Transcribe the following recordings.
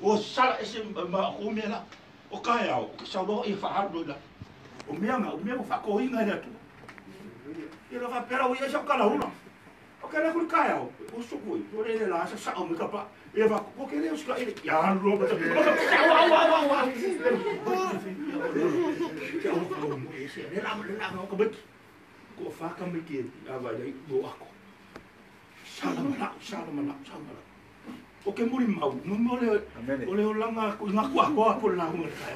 O sala ese ma o mea la. O kai au, o sa lo i whaharu la. O mea nga, o mea o whakoinga i atu. I lo whapera o ia sa kala hula. O kele kuri kai au, o suku i, o le la sa sa o me kapa. E va o kele o sika ile. Ya lo ba ta. Au au au au au. Ke au ko mo e se le la le la ko beki. Ko fa ka me ki a va le mo ako. Sala mala, sala mala, sala mala. O ke muri mau, mo le o le olanga ku nga ku ako ako la hunga kai.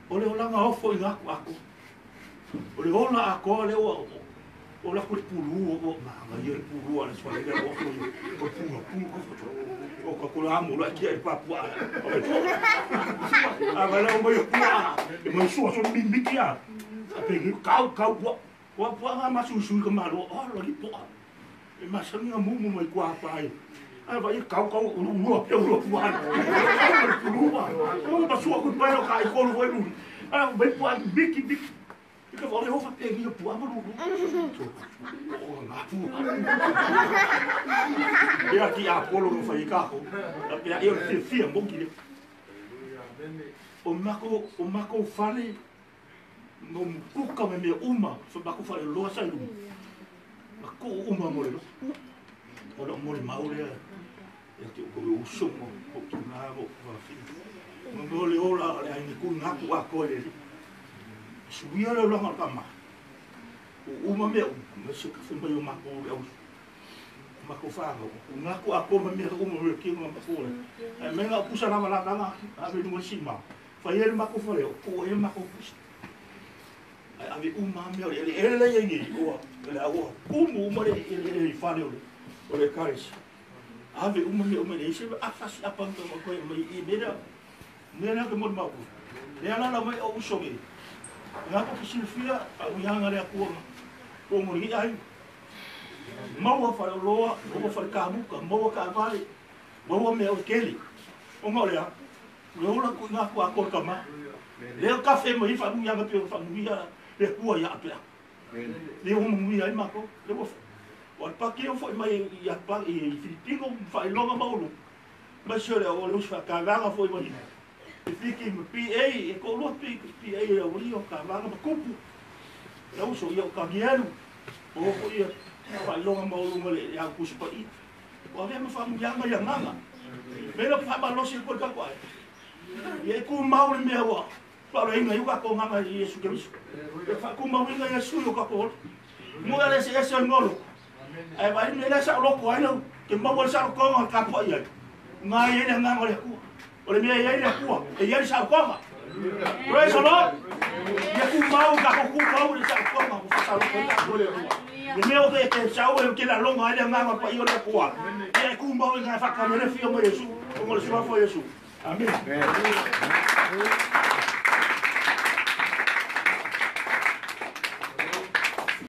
O le olanga ofo i nga ku ako. O le ola ako le o o la ku pulu o ma nga ye pulu ala swa le o ko o pu pu o ko ko la mo la ki ai pa pu a. A va la o mo yo pu a. E mo su so mi mi ki a. A pe ni kau kau pu. Wa pu nga ma su su ko ma lo o lo li pu a. E ma sa nga mu mu mai kwa pa ai. A vai kau kau ulu pe ulu pu a. Pulu a. O ma su ko pa ro kai ko lo lu. A vai pu a biki biki. Ka vale ho fa pe ni pu a ma lu. O nga pu. Ia ki a polo no fai ka ko. A pe ia fia fia mo ki le. O mako fale no kuka me me uma, fa mako fale lo sa lu. Ma ko uma mo le. O lo mo le maule ia te ko o songo o ki na mo fa fi. Mo le ola le ai ni ku nga ku a ko le. Suia le langa kama. O uma me me se ka fai o mako le au. Mako fa o nga ku a ko me uma me ki nga mako le. Ai me nga pusa na mala nga a ve no sima. Fa ele mako fa le o e mako pusa. Ai ave uma me ele ele le ni o le o kumu uma le ele fa le o le karis. Ave uma me uma le se a fa si apa ko ko me i me la me la ko mo mako. Le ala la mai o usoge. Nga ko silfia a uianga le akua ko mo ri ai. Maua fa loa, maua fa ka muka, maua ka vale, maua me o keli. O ngole a. Le ola ku nga ku akol kama. Le kafe mo ifa mu pe fa mu ya le kua ya pe. Le o mu ya mako. Le o o pa ke o fo mai ya pa i Filipino fa i longa maulu. Ma se le o le fa ka vanga fo mai. E fiki mo PA e ko lo PA e o ri o ka vanga ma kupu. Le o so ia o ka gielu. O fo ia fa i longa maulu ngale ya ku pa i. O ave ma fa mu ya nga ya nganga. Me lo fa ma lo si ko ka ko ai. Ia ku mau le mea ua. Pa lo inga iuka ko nganga i Yesu Kristo. E fa ku mau inga Yesu yo ka ko. Mo ale se ese ngolo. Ai vai me la sa lo ko ai lo ke mau le sa ko nga ka po ia. Nga ia le nganga le ku. O le mea ia le ku. E ia le sa ko nga. Praise the Lord. Ia ku mau ka ko ku mau le sa ko nga ko sa lo ko ko le ku. Le mea o ke sa o ke la longa le nganga pa ia le ku. Ia ku mau inga fa ka le fio mo Yesu. O mo le sua fo Yesu. Amen. Amen.